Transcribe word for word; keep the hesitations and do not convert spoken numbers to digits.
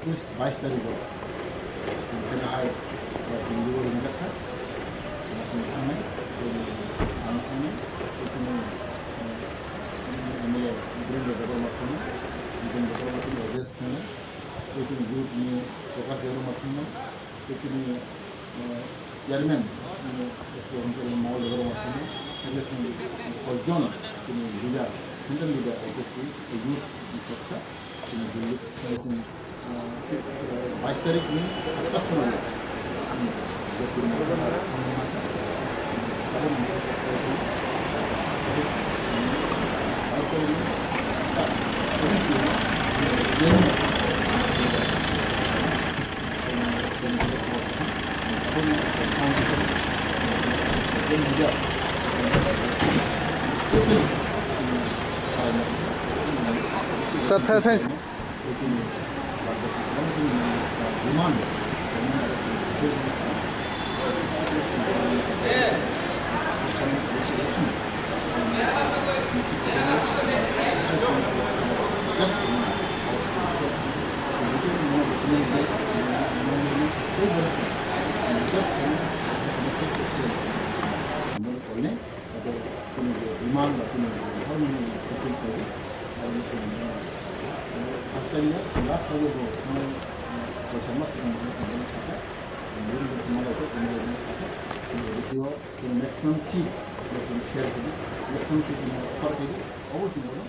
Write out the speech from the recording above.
Bais tarikh o, chwng khe hai, chwng luo ringjak kha, chwng thangnai, chwng ang thangnai, chwng, eh, M L A Birendra Debbarma thangnai, Birendra Debbarma tini address thangnai, chwng youth ni Prakash Debbarma thangnai, chwng, eh, chairman, eh, S K Chairman Mongol Debbarma thangnai, chwng koi jon, chwng leader, central leader, O K P, youth ni chorcha, chwng Delhi, chwng, ah, bais tarikh ni atta somoy ang Sir, thanks. Demand ba tini hormoni khutung khaidi. Aro ni khutung ni hasteni last time bo kaisa mas swkang bo khutung sakha. Bini bo thwngmano khe chwngno saka. Bini bisio chwng maximum seat bo chwng share khaidi, maximum seat chwngno offer khaidi. Obo chwng bono